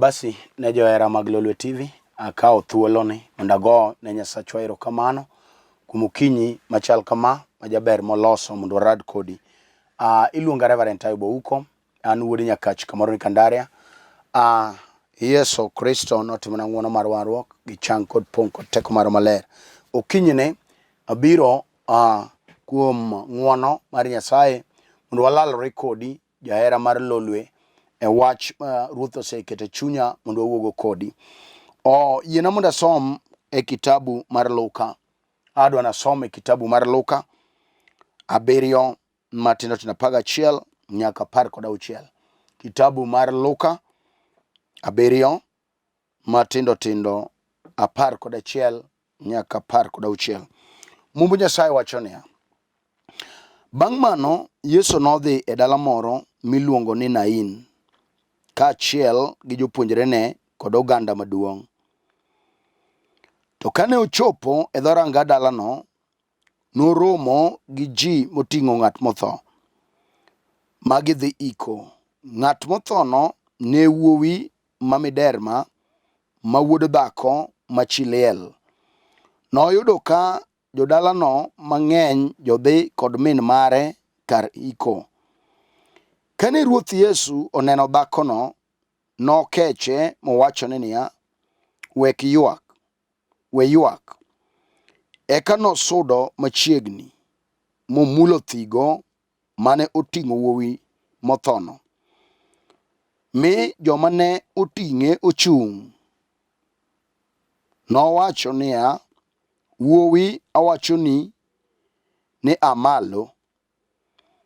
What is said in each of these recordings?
Basi ne johera mag Lolwe TV, akawo thuoloni mondo ago ne Nyasachwa erokamano kuom okinyi machal kama majaber moloso mondo warad kodi. Iluonga Reverend Ayub Ouko, an wuod Nyakach kamoro ni Kandaria. Yesu Kristo notimona ng'wono mar warruok gi chang kod pong' kod teko mar maler. Okinyini abiro kuom ng'wono mar Nyasaye mondo walalre kodi jahera mar Lolwe e wach ma Ruoth oseketo e chunya mondo wawuogo kodi. O, yiena mondo asom e kitabu mar Luka. Adwa nasom e kitabu mar Luka abiriyo matindo tindo 11 nyaka 16. Kitabu mar Luka abiriyo matindo tindo 11 nyaka 16. Mumb Nyasaye wacho niya, Bang' mano Yesu nodhi e dala moro miluongo ni Nain, kaachiel gi jopuonjrene kod oganda maduong'. To kane ochopo e dhoranga dalano, noromo gi ji moting'o ng'at motho, ma gidhi iko. Ng'at mothono ne wuowi ma miderma, ma wuod dhako ma chi liel. Noyudo ka jodalano mang'eny jodhi kod min mare kar iko. Kane Ruoth Yesu oneno dhakono, nokeche mowachone niya, Wek ywak. We ywak. Eka nosudo machiegni momulo thigo mane oting'o wuowi mothono, mi joma ne oting'e ochung'. Nowacho niya, Wuowi, awachoni ni a malo.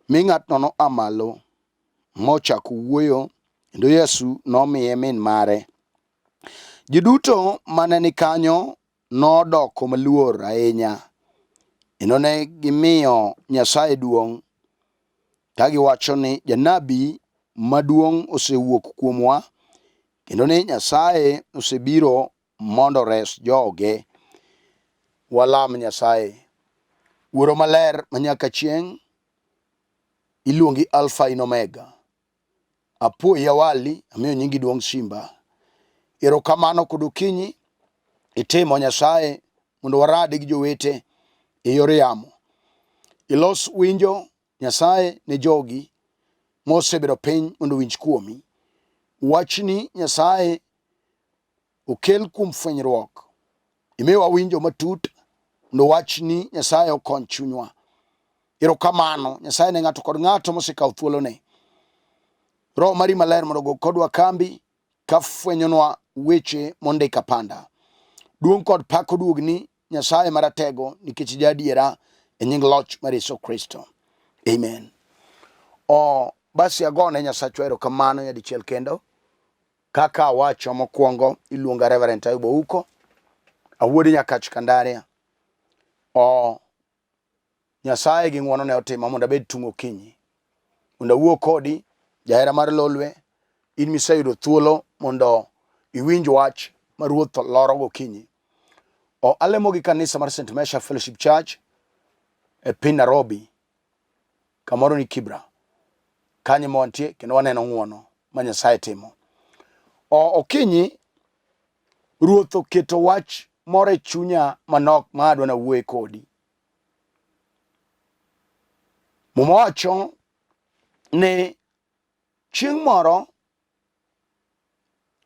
Mi ng'atno noa malo mochako wuoyo, kendo Yesu nomiye min mare. Ji duto mane ni kanyo nodoko maluor ahinya, kendo ne gimiyo Nyasaye duong' ka giwacho ni janabi maduong' osewuok kuomwa, kendo ni Nyasaye osebiro mondo ores joge. Walam Nyasaye. Wuoro maler manyaka chieng', iluongi Alfa in Omega. Apuoyi awali, amiyo nyingi duong' simba. Erokamano kod okinyi itimo Nyasaye mondo waradi gi jowete e yor yamo. Ilos winjo Nyasaye ne jogi mosebedo piny mondo owinj kuomi. Wachni Nyasaye okel kuom fwenyruok, imiwa winjo matut mondo wachni Nyasaye okony chunywa. Erokamano Nyasaye ne ng'ato kod ng'ato mosekawo thuolone. Roho mari maler mondo ogo kodwa kambi ka fwenyonwa weche mondik apanda. Duong' kod pak oduogni Nyasaye maratego nikech jaadiera e nying loch mar Yesu Kristo. Amen. O basi agone Nyasachwa erokamano nyadichiel kendo. Kaka awacho mokwongo, iluonga Reverend Ayub Ouko, awuod Nyakach Kandaria. O Nyasaye gi ng'wono ne otima mondo abed tung' okinyi. Mondo awuo kodi, jahera mar Lolwe, in miseyudo thuolo mondo iwinj wach ma Ruoth loro gokinyi. O alemo gi kanisa mar St. Mesha Fellowship Church e piny Nairobi kamoro ni Kibra. Kanyo ma wantie kendo waneno ng'wono ma Nyasaye timo. O, okinyi Ruoth oketo wach moro e chunya manok ma adwa nawuoye kodi. Muma wacho ni chieng' moro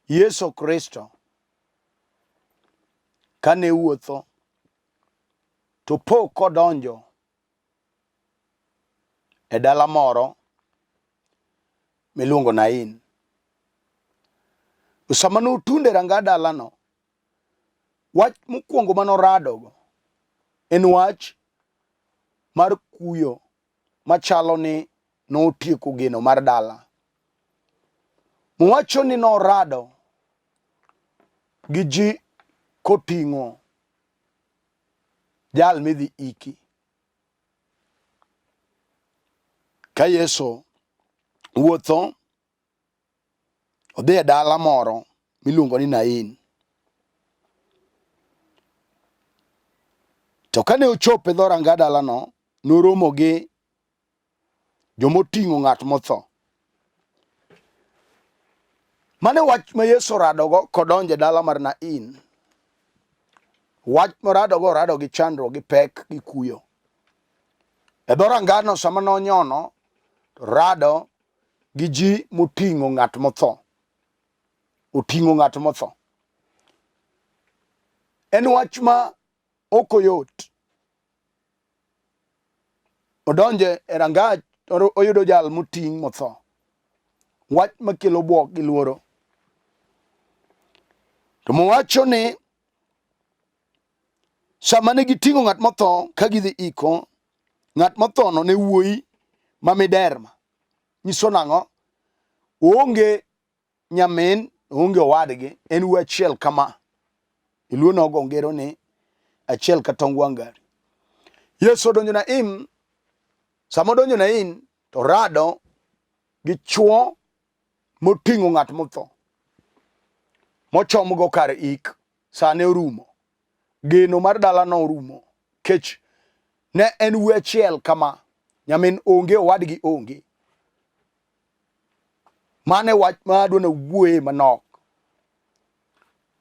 Yesu Kristo kane wuotho to po kodonjo e dala moro miluongo Nain. To sama notundo e ranga dalano, wach mokwongo mane oradogo en wach mar kuyo machalo ni notieko geno mar dala. Mowacho ni norado gi ji koting'o jal midhi iki. Ka Yesu wuotho odhi e dala moro miluongo ni Nain. To kane ochopo e dhoranga dalano, noromo gi jomoting'o ng'at motho. Mano e wach ma Yesu oradogo kodonjo e dala mar Nain. Wach moradogo orado gi chandruok, gi pek, gi kuyo. E dho rangano sama nonyono, to rado gi ji moting'o ng'at motho. Oting'o ng'at motho. En wach ma ok oyot. Odonjo e rangach oyudo jal moting' motho. Wach makelo bwok gi luoro. To mowacho ni sama ne giting'o ng'at motho ka gidhi iko, ng'at mothono ne wuoyi ma miderma. Nyiso nang'o? Oonge nyamin oonge owadgi en wuo achiel kama iluo nogo ngero ni achiel ka tong wang' gari Yesu odonjo Nain sama odonjo Nain to rado gi chwo moting'o ng'at motho mochomgo kar ik sane orumo geno mar dalano orumo kech ne en wuo achiel kama nyamin onge owadgi onge Mano e wach ma adwa nawuoye manok.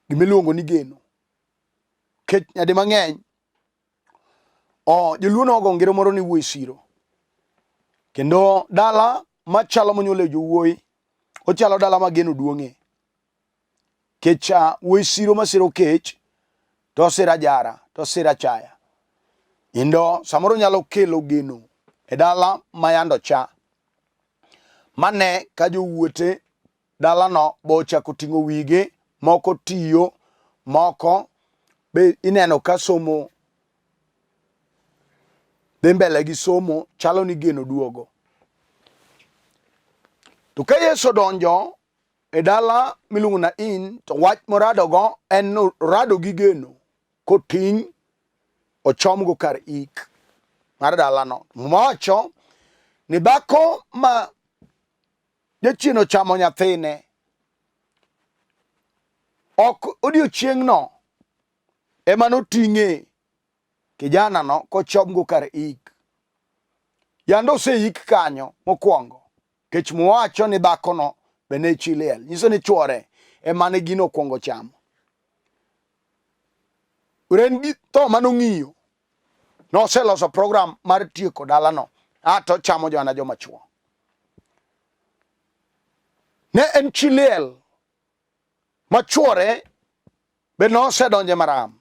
Gimiluongo ni geno. Kech nyadi mang'eny, oh, joluo nogo ngero moro ni wuoyi siro. Kendo dala machalo monyuole jowuoyi, ochalo dala ma geno duong'e. Kech uh, wuoyi siro masiro kech, to osiro ajara, to osiro achaya. Kendo samoro nyalo kelo geno e dala ma yando cha. Mane ka jowuote dalano bo ochako ting'o wigi, moko tiyo, moko be ineno ka somo dhi mbele gi somo, chalo ni geno duogo. To ka Yesu odonjo e dala miluongo Nain, to wach moradogo en ni orado gi geno koting' ochomgo kar ik mar dalano. Muma wacho ni dhako ma jachien ochamo nyathine ok odiechieng'no ema noting'e kijanano kochomgo kar ik. Yande oseik kanyo mokwongo kech Muma wacho ni dhakono be ne chi liel, nyiso ni chwore ema ne gino okwongo chamo. Ren gi tho mane ong'iyo noseloso program mar tieko dalano a to chamo jona joma chuo. Ne en chi liel ma chuore be nosedonje maram.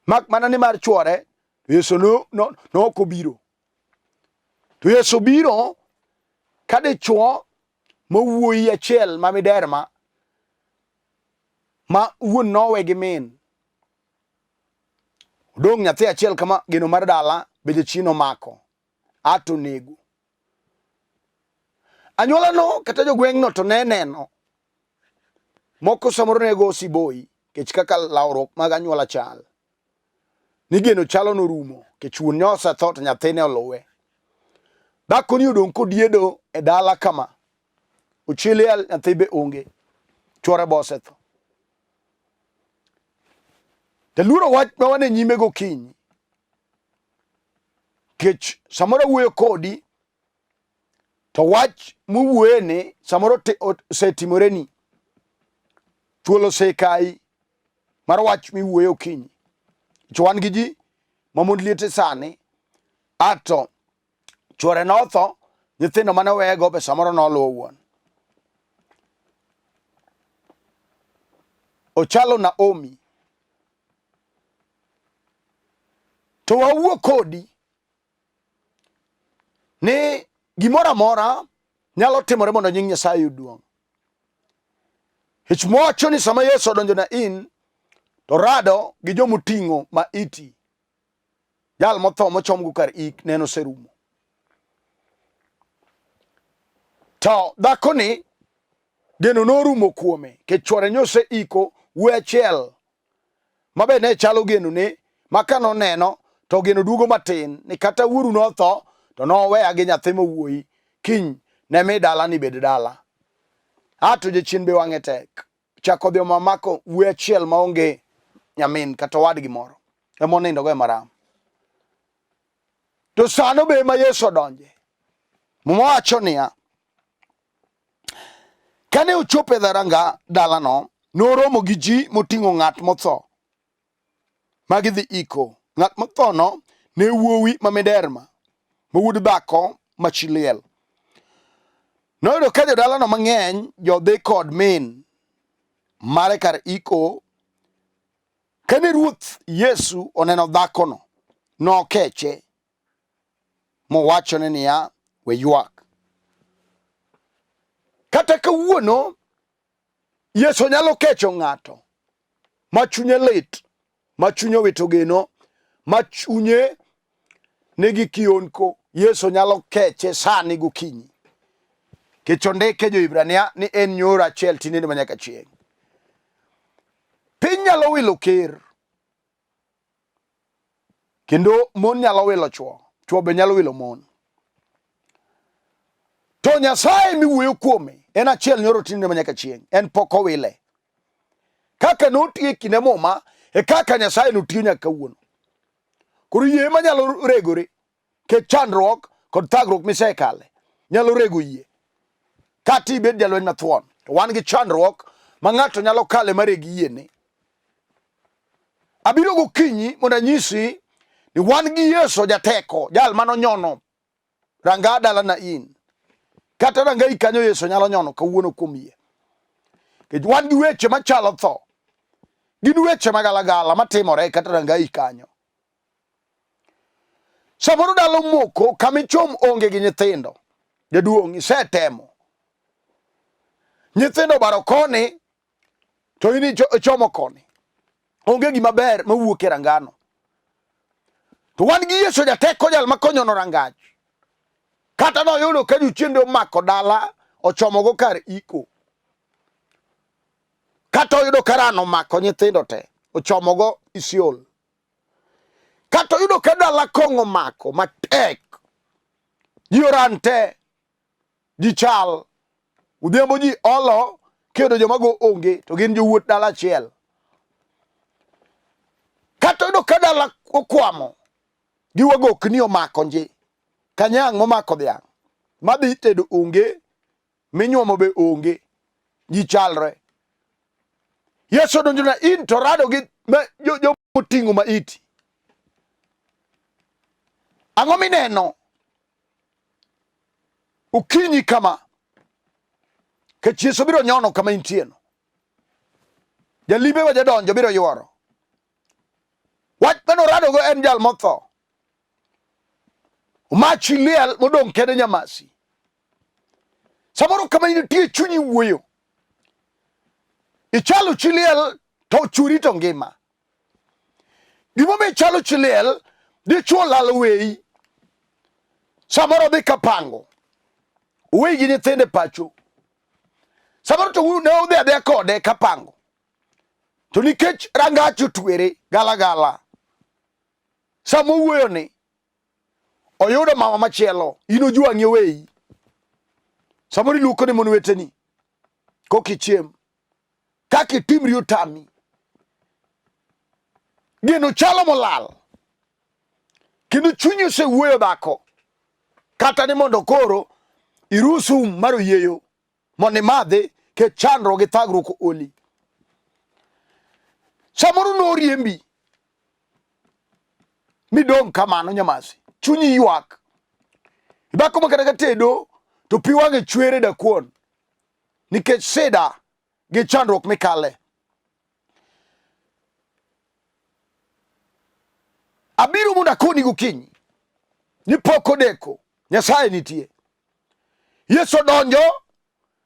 Mak mana ni mar chuore Yesu no, no, no ok obiro. To Yesu biro ka dichuo mowuoyi achiel ma miderma ma wuon nowe gi min. Odong' nyathi achiel kama geno mar dala be jachien omako ato nego. Anyuola no kata jogweng'no to ne neno moko samoro ne go siboi kech kaka lawruok mag anyuola chal. Ni geno chalo norumo kech wuon ne osetho to nyathine oluwe. Dhako ni odong' kodiedo e dala kama. Ochi liel nyathi be onge. Chwore be osetho. Taluoro wach ma wan e nyime gokinyi. Kech samoro awuoyo kodi to wach muwuoyeni samoro osetimoreni. Thuol osekayi mar wach miwuoyo okinyi. To wan gi ji ma mond liete sani ato chwore notho, nyithindo mane owego be samoro noluwo wuon. Ochalo Naomi. To wawuo kodi ni gimoro amora nyalo timore mondo nying Nyasaye oyud duong'. Ich mowacho ni sama Yesu odonjo Nain to rado gi jomoting'o maiti jal motho mochomgo kar ik neno oserumo. To dhakoni geno norumo kuome kech chwore nyose iko wuoyi achiel ma be ne chalo geno ne ma ka noneno to geno duogo matin ni kata wuoru notho to noweya gi nyathi mowuoyi kiny ne mi dala ni bed dala. A to jachien be wang'e tek. Chako dhi omamako wuoyi achiel maonge nyamin kata owadgi moro ema onindogo e maram. To sano be ema Yesu odonje. Muma wacho niya, Kane ochopo e dharanga dalano, noromo gi ji moting'o ng'at motho ma gidhi iko. Ng'at mothono ne wuowi ma miderma, ma wuod dhako ma chi liel. Noyudo ka jodalano mang'eny jodhi kod min mare kar iko. Kane Ruoth Yesu oneno dhakono, nokeche mowachone niya, we ywak. Kata kawuono Yesu nyalo kecho ng'ato ma chunye lit, ma chunye owito geno, ma chunye nigi kionko. Yesu nyalo keche sani gokinyi. Kech ondike jo-Hibrania ni en nyoro achiel tinende ma nyaka chieng'. Piny nyalo wilo ker, Kendo mon nyalo wilo chwo, chwo be nyalo wilo mon. To Nyasaye miwuoyo kuome en achiel nyoro tinende ma nyaka chieng', en pok owile. Kaka notiyo e kinde Muma, e kaka Nyasaye notiyo nyaka kawuono. Koro yie manyalo regore kech chandruok kod thagruok misekale nyalo rego yie. Kata ibed jalweny mathuon, to wan gi chandruok ma ng'ato nyalo kale mareg yiene. Abiro gokinyi mondo anyisi ni wan gi Yesu jateko, jal mane onyono ranga dala Nain. Kata rangayi kanyo Yesu nyalo nyono kawuono kuom yie. Nikech wan gi weche machalo tho. Gin weche magalagala matimore kata rangayi kanyo. Samoro dalo moko kama ichom onge gi nyithindo. Jaduong' isetemo. Nyithindo obaro koni to in ichomo koni. Onge gima ber mawuok e rangano. To wan gi Yesu jateko jal makonyono rangach. Kata noyudo ka jochiende omako dala ochomogo kar iko. Kata oyudo ka rano omako nyithindo te ochomogo Isiol. Kata oyudo ka dala kong'o omako matek, ji oran te, ji chal. Odhiambo ji olo kiyudo joma go onge to gin jowuoth dala achiel. Kata oyudo ka dala okwamo gi wagokni omako nji, kanyang' momako dhiang' madhi tedo onge minyuomo be onge, ji chalre. Yesu odonjo na in to rado gi jomoting'o maiti. Ang'o mineno okinyi kama? Kech Yesu biro nyono kama intieno. Jalimbe ma jadonjo biro yuoro. Wach mane oradogo en jal motho. Omachi liel modong' kende nyamasi. Samoro kama intie chunyi wuoyo. Ichalo chi liel to churi to ngima. Gimomiyo ichalo chi liel, dichuo lal weyi. Samoro dhi kapango. Oweyi gi nyithinde pacho. Samoro to ne udhi adhiya kode kapango. To nikech rangach otwere gala gala. Sama owuoyo ni oyudo mama machielo, in ojwang'i oweyi. Samoro iluoko ne mon weteni koka ichiem. Kaka itimri otami. Geno chalo molal. Kendo chunyi osewuoyo dhako. Kata ni mondo koro irusum mar oyieyo mondo imadhi ke chandruok gi thagruok oli. Samoro noriembi midong' kamano nyamasi, chunyi ywak. Dhako ma kata ka tedo to pi wang'e chwer e dakuon nikech sida gi chandruok mikale. Abiro mondo akoni gokinyi ni pok odeko, Nyasaye nitie. Yesu odonjo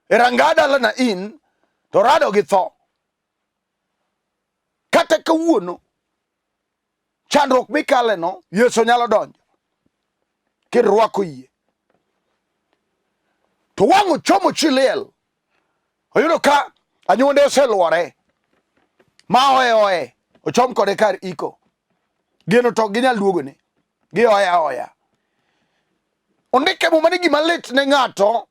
e ranga dala Nain to rado gi tho. Kata kawuono chandruok mikaleno Yesu nyalo donjo kirwako yie. To wang' ochomo chi liel, oyudo ka anyuonde oseluore ma oe oe ochom kode kar iko. Geno to ok ginyal duogone, gi oe aoya. Ondike Muma ni gima lit ne ng'ato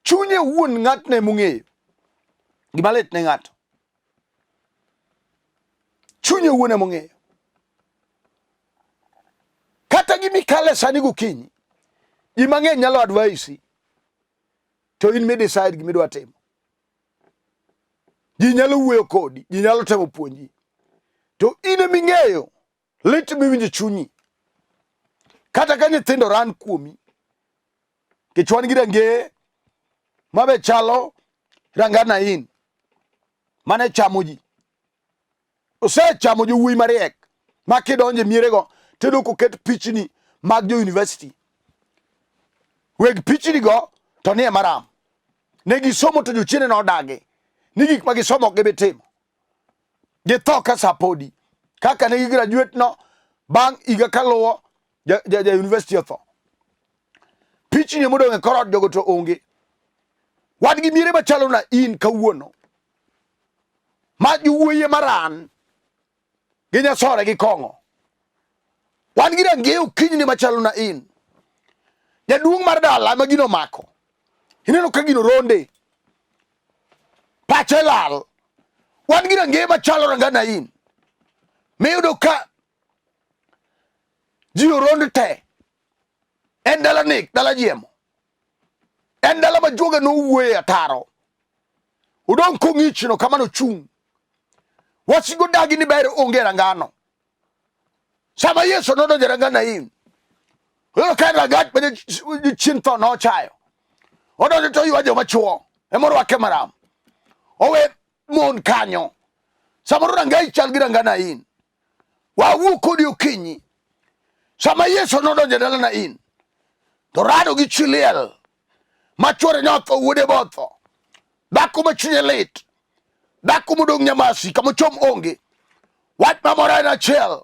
chunye wuon ng'atno ema ong'eyo. Gima lit ne ng'ato chunye wuon ema ong'eyo. Kata gimikale sani gokinyi, ji mang'eny nyalo advise to in mi decide gima idwa timo. Ji nyalo wuoyo kodi, ji nyalo temo puonji. To in ema ing'eyo lit miwinjo e chunyi. Kata ka nyithindo ran kuomi, nikech wan gi rangeye mabe chalo ranga Nain mane chamo ji. Osechamo jowuoyi mariek ma kidonjo e mierego tiyudo koket pichni mag jo university. Weg pichni go to nie maram. Ne gisomo to jochiende nodagi ni gik ma gisomo ok gibi timo. Githo ka sa podi. Kaka ne gigraduate no bang' higa kaluwo ja, ja, ja university otho. Pichni modong' e korot jogo to onge. Wan gi miere machalo na in kawuono. Ma jowuoyi maran gi nyasore gi kong'o. Wan gi rangeye okinyni machalo na in. Jaduong' mar dala ma gino omako. Ineno ka gino ronde. Pache lal. Wan gi rangeye machalo ranga Nain. Miyudo ka ji orond te. En dala nek, dala jiemo. En dala ma juoga nowuoye ataro. Odong' kong'ichno kama nochung'. Wasigo dagi ni ber onge rangano. Sama Yesu nodonjo e ranga Nain, oyudo ka en rangach ma jachien tho nochayo. Odonjo to oywa joma chwo, ema orwake maram. Owe mon kanyo. Samoro rangayi chal gi ranga Nain. Wawuo kodi okinyi. Sama Yesu nodonjo e dala Nain, to rado gi chi liel ma chwore ne otho, wuode be otho. Dhako ma chunye lit, dhako modong' nyamasi kama ochom onge. Wach mamora en achiel.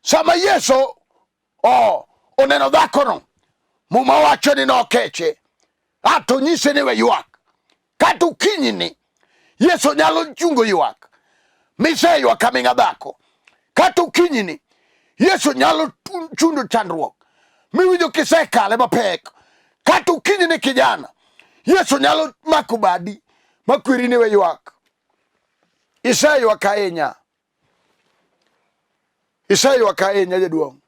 Sama Yesu o oneno dhakono, Muma wacho ni nokeche. Ato nyise ni we ywak. Kata okinyi ni Yesu nyalo chungo ywak. Miseywak aming'a dhako. Kata okinyi ni Yesu nyalo chundo chandruok miwinjo kisekale mapek. Kata okinyi ni kijana, Yesu nyalo mako badi makweri ni we ywak. Iseywak ahinya. Iseywak ahinya jaduong'.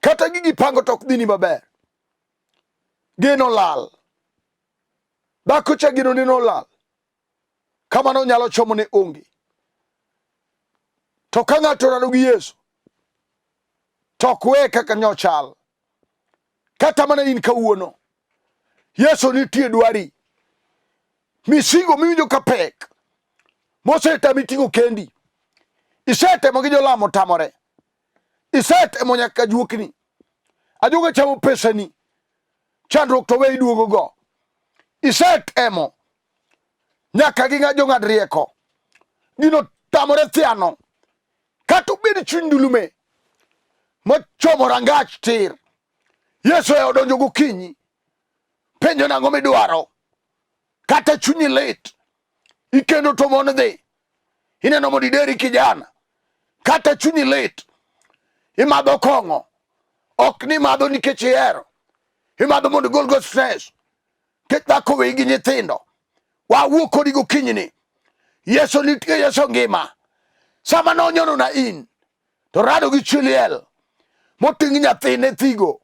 Kata gigi pango to ok dhini maber. Geno lal. Dhako cha geno ne nolal. Kamano nyalo chomo ne onge. To ka ng'ato orado gi Yesu, to ok weye kaka nyochal. Kata mana in kawuono, Yesu nitie dwari. Misigo miwinjo ka pek, mosetami ting'o kendi. Isetemo gi jolamo tamore. Isetemo nyaka juokni. Ajuoga chamo pesani. Chandruok to we iduogo go. Isetemo nyaka gi jong'ad rieko. Gino tamore thiano. Kata obed chuny ndulume mochomo rangach tir. Yesu e odonjo gokinyi. Penjo nang'o midwaro? Kata chunyi lit. Ikendo to mon dhi. Ineno mondo ideri kijana. Kata chunyi lit. Imadho kong'o. Ok ni imadho nikech ihero. Imadho mondo igol go stress. Nikech dhako weyi gi nyithindo. Wawuo kodi gokinyi ni. Yesu nitie, Yesu ngima. Sama nonyono na in, to rado gi chi liel moting' nyathine thigo.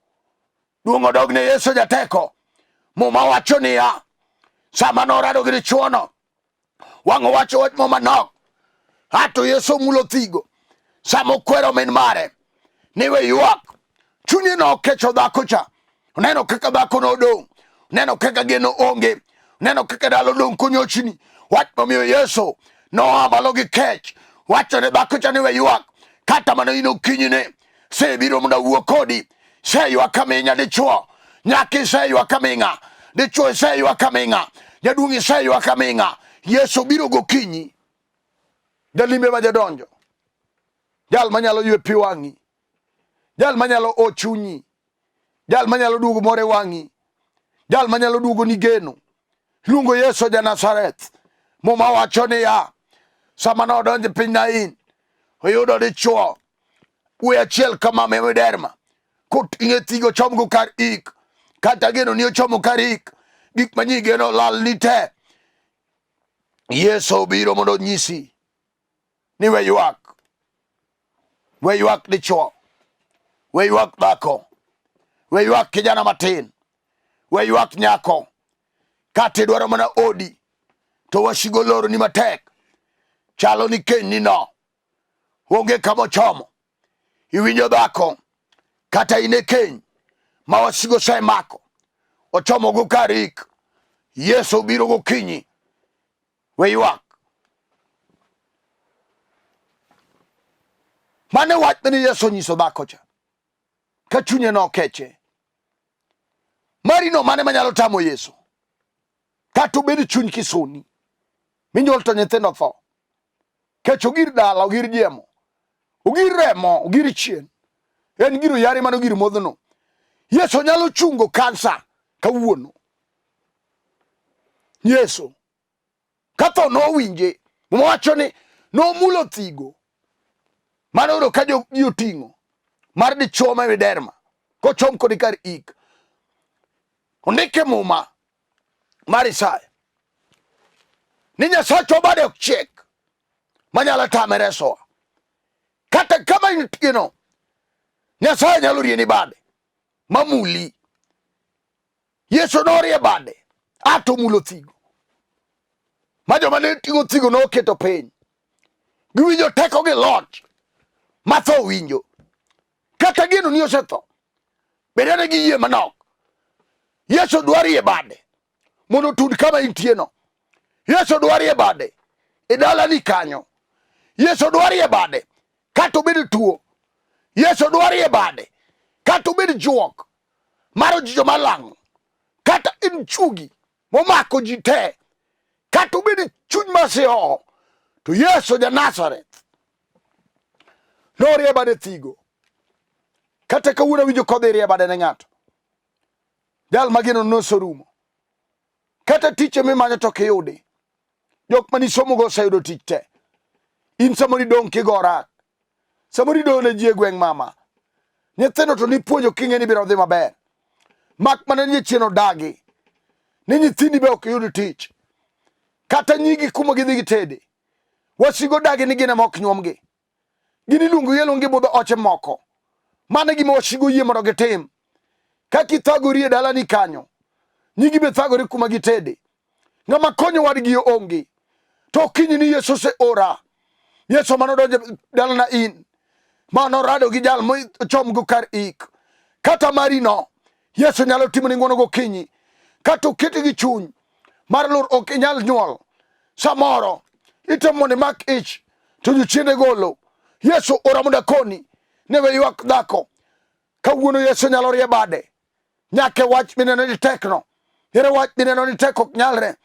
Duong' odog ne Yesu jateko. Muma wacho niya, sama norado gi dichuono, wang' owacho wach mo manok, ato Yesu omulo thigo. Sama okwero min mare ni we ywak, chunye nokecho dhako cha. Oneno kaka dhako nodong', oneno kaka geno onge, oneno kaka dala odong' konyochni. Wach momiyo Yesu noa malo gi kech, wacho ne dhako cha ni we ywak, kata mana in okinyine sebiro mondo awuo kodi. Seywak aming'a dichuo, nyako iseywak aming'a, dichuo iseywak aming'a, jaduong' iseywak aming'a. Yesu biro gokinyi, jalimbe ma jadonjo, jal manyalo ywe pi wang'i, jal manyalo o chunyi, jal manyalo duogo mor e wang'i, jal manyalo duogo ni geno. Luongo Yesu ja Nazareth. Muma wacho niya, sama nodonjo e piny Nain, oyudo dichuo wuoyi achiel kama me miderma koting'e thigo ochomgo kar ik kata geno ni ochomo kar ik gik ma nyigeno lal ni te. Yesu obiro mondo onyisi ni we ywak, we ywak dichuo, we ywak dhako, we ywak kijana matin, we ywak nyako. Kata idwaro mana odi. To wasigo loroni matek. Chalo ni kenyni no. Onge kama ochomo. Iwinjo dhako kata in e keny ma wasigo osemako. Ochomogo kar ik. Yesu obiro gokinyi. We ywak. Mano e wach mane Yesu onyiso dhako cha. Ka chunye nokeche. Marino mane manyalo tamo Yesu? Kata obed chuny kisuni. Minyuol to nyithindo tho. Kech ogir dala, ogir jiemo. Ogir remo, ogir chien. En gir oyare mano gir modhno. Yesu nyalo chungo kansa kawuono. Yesu ka tho nowinje mowacho ni nomulo thigo mane oyudo ka ji oting'o mar dichwo ma miderma kochom kode kar ik. Ondike Muma mar Isaya ni Nyasachwa bade ok chiek manyalo tame resowa. Kata kama intieno, Nyasaye nyalo rieni bade mamuli. Yesu norie bade ato mulo thigo ma joma ne ting'o thigo noketo piny. Giwinjo teko gi loch ma tho winjo. Kata geno ni osetho, bed ane gi yie manok. Yesu dwari e bade mondo otud kama intieno. Yesu dwari e bade e dalani kanyo. Yesu dwari e bade kata obed tuo. Yesu dwari e bade kata obed juok mar ojijo malang'o kata en chugi momako ji te kata obed chuny masihoho to Yesu ja Nazareth norie bade thigo. Kata kawuono awinjo kodhi rie bade ne ng'ato, jal mageno noserumo. Kata tich mimanyo to ok iyudi. Jok mane isomogo oseyudo tich te. In samoro idong' kigo orak. Samoro idong' ne ji e gweng' mama. Nyithindo to nipuonjo king'e ni biro dhi maber. Mak mana ni jachien odagi. Ni nyithindi be ok yud tich. Kata nyigi kuma gidhi gitede. Wasigo dagi ni gin ema ok nyuomgi. Gin iluongo gi aluonga gi budho oche moko. Mano e gima wasigo yie mondo gitim. Kaka ithagori e dalani kanyo, nyigi be thagore kuma gitede. Ng'ama konyo wadgi onge. To okinyi ni Yesu oseora. Yesu mane odonjo dalana in, mane orado gi jal mochomgo kar ik. Kata marino, Yesu nyalo timoni ng'wono gokinyi. Kata oketi gi chuny mar lur ok inyal nyuol. Samoro itemo mondo imak ich to jochiende golo. Yesu ora mondo akoni ne we ywak dhako. Kawuono Yesu nyalo rie bade nyaka e wach mineno ni tekno. Ere wach mineno ni tek ok nyalre.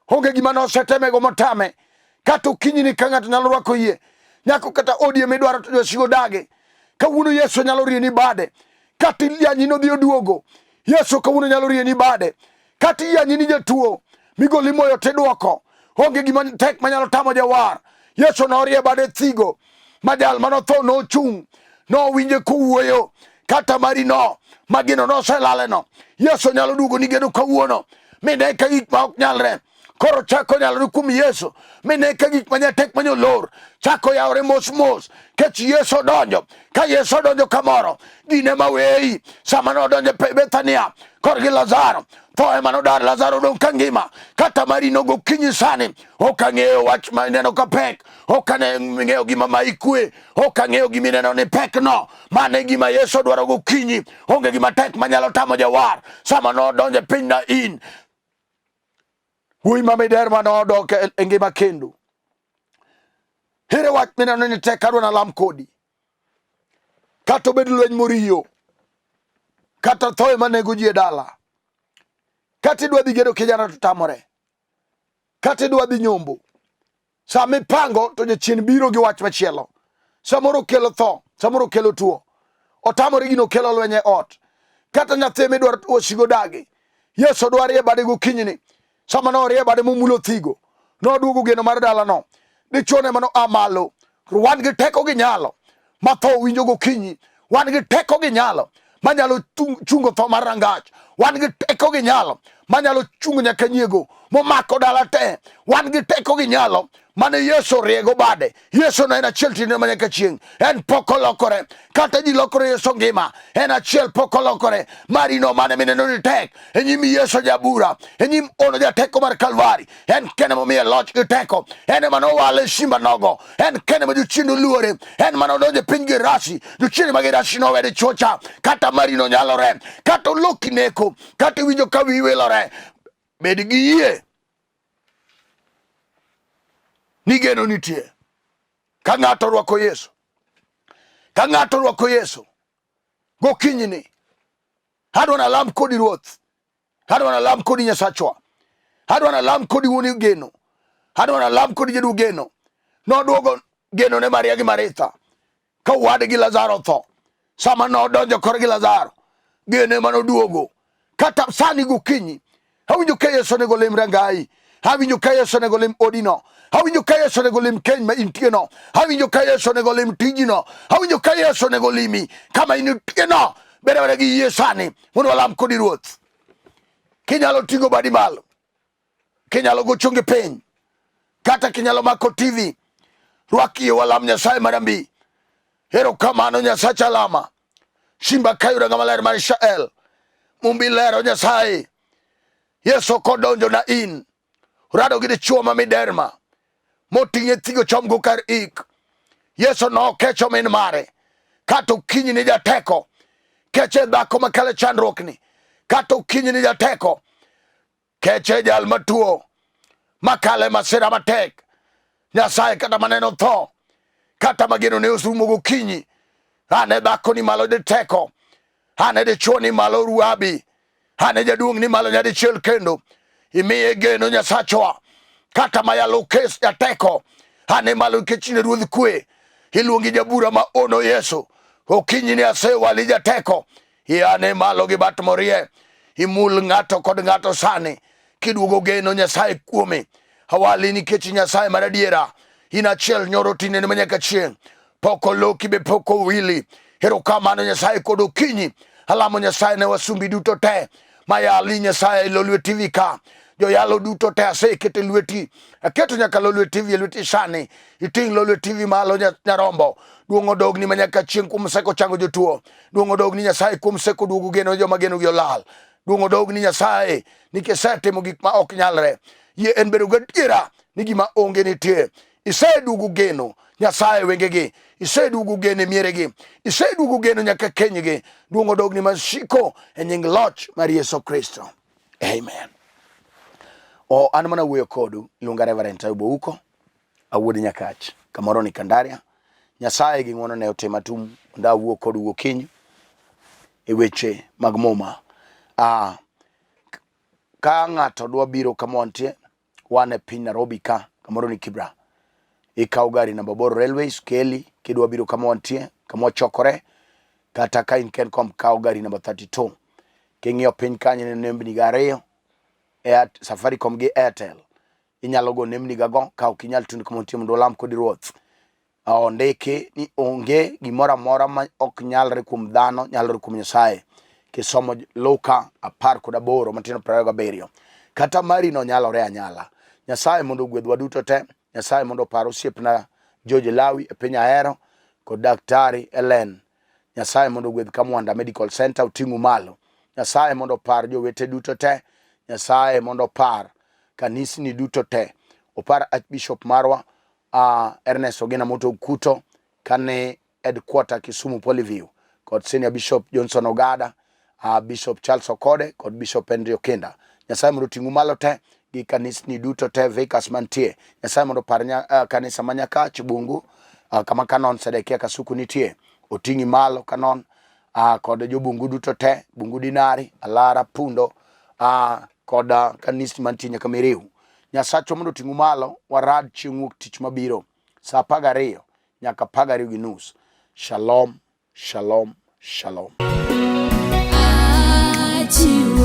Onge gima nosetemego motame. Kata okinyi ni ka ng'ato nyalo rwako yie, nyako kata odi ema idwaro to jowasigu odagi. Kawuono Yesu nyalo rieni bade. Kata iyanyi nodhi oduogo. Yesu kawuono nyalo rieni bade. Kata iyanyi ni jatuo, migoli moyo tidwoko. Onge gima tek manyalo tamo jawar. Yesu norie bade thigo. Ma jal manotho nochung', nowinje kowuoyo. Kata mari no, ma gino noselaleno. Yesu nyalo duogo ni geno kawuono. Mine ka gik ma ok nyalre. Koro chako nyalore kuom Yesu. Mine ka gik manya tek manya olor. Chako yawore mos mos. Kech Yesu odonjo. Ka Yesu odonjo kamoro, gine ma weyi. Sama nodonjo e Bethania korgi Lazaro, tho ema nodar Lazaro odong' ka ngima. Kata marino gokinyi sani, ok ang'eyo wach ma ineno ka pek. Ok ang'eyo gima ma ikwe. Ok ang'eyo gima ineno ni pek no. Mano e gima Yesu dwaro gokinyi. Onge gima tek manyalo tamo jawar. Sama nodonjo e piny Nain, wuoyi ma miderma nodok e ngima kendo. Here wach mineno ni tek adwa nalam kodi. Kata obed lweny moriyo, kata thoe manego ji e dala, kata idwa dhi gedo kijana to tamore, kata idwa dhi nyombo, sama ipango to jachien biro gi wach machielo. Samoro kelo tho, samoro kelo tuo. Otamore gino kelo lweny e ot. Kata nyathi midwaro wasigo dagi. Yesu dwari e bade gokinyini. Sama norie bade momulo thigo, noduogo geno mar dalano. Dichuo ne mano a malo. Wan gi teko gi nyalo ma tho winjo gokinyi. Wan gi teko gi nyalo manyalo chungo tho mar rangach. Wan gi teko gi nyalo manyalo chungo nyaka nyiego momako dala te. Wan gi teko gi nyalo mane Yesu oriego bade. Yesu no en achiel tinde ma nyaka chieng', en pok olokore. Kata ji lokore, Yesu ngima, en achiel pok olokore. Marino mane mineno ni tek e nyim Yesu jabura, e nyim ono jateko mar Kalvari, en kende momiye loch gi teko, en ema nowale simba nogo, en kende ma jochiende oluore, en mane odonjo e piny Gerasi, jochiende ma Gerasi nowe dichwo cha. Kata marino nyalore, kata oloki neko, kata iwinjo ka wiyi wilore, bed gi yie ni geno nitie. Ka ng'ato orwako Yesu, ka ng'ato orwako Yesu gokinyini, adwa nalam kodi Ruoth, adwa nalam kodi Nyasachwa, adwa nalam kodi wuon geno, adwa nalam kodi jaduog geno. Noduogo geno ne Maria gi Maritha ka owadgi Lazaro otho. Sama nodonjo korgi Lazaro, geno ema noduogo. Kata sani gokinyi, awinjo ka Yesu onego lim rangayi, awinjo ka Yesu onego lim odino, awinjo ka Yesu onego lim keny ma intieno, awinjo ka Yesu onego lim tijino, awinjo ka Yesu onego limi kama intieno. Bed abeda gi yie sani mondo walam kodi Ruoth. Kinyalo ting'o badi malo, kinyalo go chongi piny, kata kinyalo mako TV, rwak yie walam Nyasaye marambi. Erokamano Nyasach alama, simba kayo ranga maler mar Israel, mumbi lero Nyasaye. Yesu kodonjo na in, rado gi dichuo ma miderma, moting'e thigo chomgo kar ik. Yesu nokecho min mare, kata okinyi ni jateko, keche dhako makale chandruokni, kata okinyi ni jateko, keche jal matuo makale masira matek. Nyasaye kata maneno tho, kata mageno ne osumo gokinyi, ane dhako ni malo diteko, ane dichuo ni malo ruabi, ane jaduong' ni malo nyadichiel kendo imiye geno Nyasachwa, kata mayalo kes jateko, ane malo nikech in e ruodh kwe, iluongi jabura ma ono Yesu, okinyi ni asewali jateko, Iane malo gi bat morie, imul ng'ato kod ng'ato sani, kiduogo geno Nyasaye kuome. Awali nikech Nyasaye mar adiera, in achiel nyoro tinene manyaka chieng', pok oloki be pok owili. Erokamano Nyasaye kod okinyi, alamo Nyasaye ne wasumbi duto te mayali Nyasaye e Lolwe TV ka joyalo duto te aseketo e lweti, aketo nyaka Lolwe TV e lweti sani. Iting' Lolwe TV malo Nyarombo, duong' odogni manyaka chieng' kuom seko chango jotuo. Duong' odog ni Nyasaye kuom seko duogo geno joma genogi olal. Duong' odog ni Nyasaye nikech isetimo gik ma ok nyalre. Yie en bedo gadiera ni gima onge nitie. Iseduogo geno Nyasaye wengegi, iseduogo geno e mieregi, iseduogo geno nyaka kenygi. Duong' odog ni masiko e nying loch mar Yesu Kristo. Amen. O, an mana wuoyo kodu, iluonga Reverend Taibu Ouko. Awuod Nyakach, kamoro ni Kandaria. Nyasaye gi ng'wono ne otima tum mondo awuo kodu gokinyi e weche mag Muma. Ah, ka ng'ato dwa biro kama wantie, wan e piny Nairobi ka, kamoro ni Kibra. Ikawo gari namba 8 Railways keli, kidwa biro kama wantie, kama wachokore, kata ka in Kencom kaw gari namba 32. King'iyo piny kanyo ineno nembni ga ariyo, Safaricom gi Airtel. Inyalo go nembni gago ka ok inyal tundo kama nitie mondo walam kodi Ruoth. Ondiki ni onge gimoro amora ma ok nyalre kuom dhano nyalore kuom Nyasaye. Kisomo Luka 18 matindo 27. Kata mari no nyalore anyala. Nyasaye mondo ogwedhwa duto te. Nyasaye mondo opar osiepna George Lawi e piny Ahero kod Daktari Ellen. Nyasaye mondo ogwedh Kamwanda Medical Center oting'u malo. Nyasaye mondo opar jowete duto te. Nyasaye mondo opar kanisni duto te. Opar Archbishop marwa Ernest Ogina Moto Okuto kane headquarter Kisumu Polyview kod Senior Bishop Johnson Ogada, Bishop Charles Okode kod Bishop Henry Okinda. Nyasaye mondo oting'u malo te gi kanisni duto te vicars mantie. Nyasaye mondo opar kanisa ma Nyakach Bungu, kama Canon Sedekia Kasuku nitie. Oting'i malo Canon, kod jobungu duto te, Bungu Dinari, Alara, Pundo, kod kanisni mantie nyaka Miriu. Nyasachwa mondo oting'u malo, warad chieng' wuok tich mabiro saa 12 nyaka 12:30. Shalom, shalom, shalom. Achiwo.